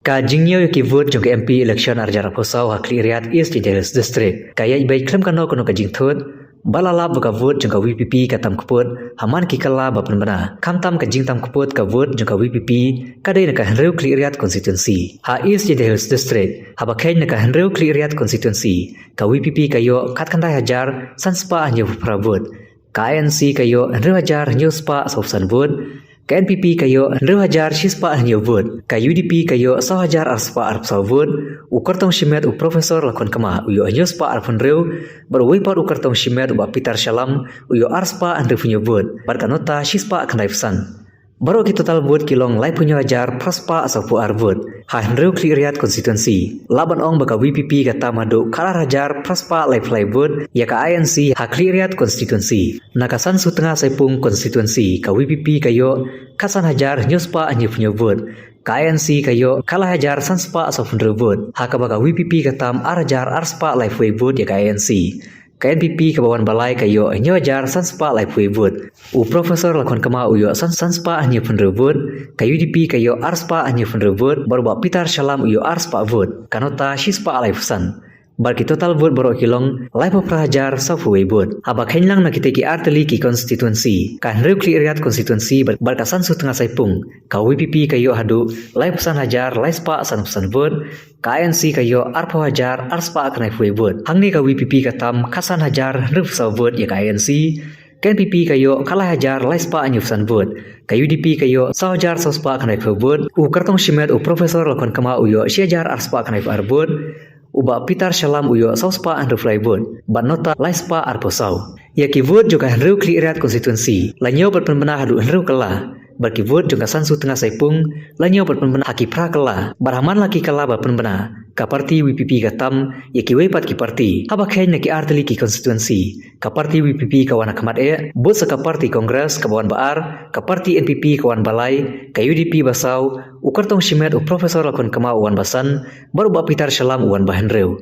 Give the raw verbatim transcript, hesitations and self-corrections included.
Ka jingniew ïa ki vote jong ka M P election ar hajar arphew saw ha Khliehriat East Jaintia Hills District ka ïaid beit khlem kano kano ka jingthut, bad la lap ba ka vote jong ka V P P ka tam kput ha man ki kylla ba pynbna. Khamtam ka jingtam kput ka vote jong ka V P P ka dei na ka Hynriew Khliehriat Constituency. Ha East Jaintia Hills District, haba kheiñ na ka Hynriew Khliehriat Constituency, ka V P P ka ïoh khatkhyndai hajar san spah hynñiewphew phra vote. Ka I N C ka ïoh hynriew hajar hynñiew spah sawphew san vote. Ka N P P ka ïoh hynriew hajar shi spah hynñiew vote. Ka U D P ka ïoh saw hajar ar spah arphew saw vote. U kyrtong shimet u Professor Lakhon Kma u ïoh hynñiew spah arphew hynriew. Bad uwei pat u kyrtong shimet u Bah Peter Shallam u ïoh ar spah hynriewphew hynñiew vote. Bad ka nota shi spah khyndaiphew san. Baroh ki total vote ki long laiphew hynñiew hajar phra spah sawphew ar vote ha Hynriew Khliehriat Constituency. Lah ban ong ba ka V P P ka tam haduh khatar hajar phra spah laiphew lai vote ïa ka I N C ha Khliehriat Constituency. Na ka San Sutnga Saipung Constituency, ka V P P ka ïoh khatsan hajar hynñiew spah hynñiewphew hynñiew vote. Ka I N C ka ïoh khatlai hajar san spah sawphew hynriew vote, ha kaba ka V P P ka tam ar hajar ar spah laiphew wei vote ïa ka I N C. Ka N P P kaba wan ba lai ka ïoh hynñiew hajar san spah laiphew wei vote. U Professor Lakhon Kma u ïoh san, san spah hynñiewphew hynriew vote. Ka U D P ka ïoh ar spah hynñiewphew hynriew vote. Bad u Bah Peter Shallam u ïoh ar spah vote. Ka nota shi spah laiphew san. Bad ki total vote baroh ki long laiphew phra hajar sawphew wei vote. Haba kheiñ lang na kitei ki artylli ki constituency, ka Hynriew Khliehriat Constituency bad, bad ka San Sutnga Saipung, ka V P P ka ïoh haduh laiphew san hajar lai spah sanphew san vote. Ka I N C ka ïoh arphew hajar ar spah khyndaiphew wei vote. Hangne ka V P P ka tam khatsan hajar hynriewphew saw vote ïa ka I N C. Ka N P P ka ïoh khatlai hajar lai spah hynñiewphew san vote. Ka U D P ka ïoh saw hajar saw spah khyndaiphew vote. U kyrtong shimet u Professor Lakhon Kma u ïoh shi hajar ar spah khyndaiphew ar vote. U Bah Peter Shallam u ïoh saw spah hynriewphew lai vote. Bad nota lai spah arphew saw. Ïa ki vote jong ka Hynriew Khliehriat Constituency la ñiew bad pynbna haduh hynriew kylla. Bad ki vote jong ka San Sutnga Saipung la ñiew bad pynbna ha ki phra kylla. Bad ha man la ki kylla ba pynbna, ka party V P P ka tam ïa kiwei pat ki party. Haba kheiñ na ki artylli ki constituency, ka party V P P ka wan ha khmat eh, bud sa ka party Congress kaba wan ba ar, ka party N P P ka wan ba lai, ka U D P ba saw, u kyrtong shimet u Professor Lakhon Kma u wan ba san, bad u Bah Peter Shallam u wan ba hynriew.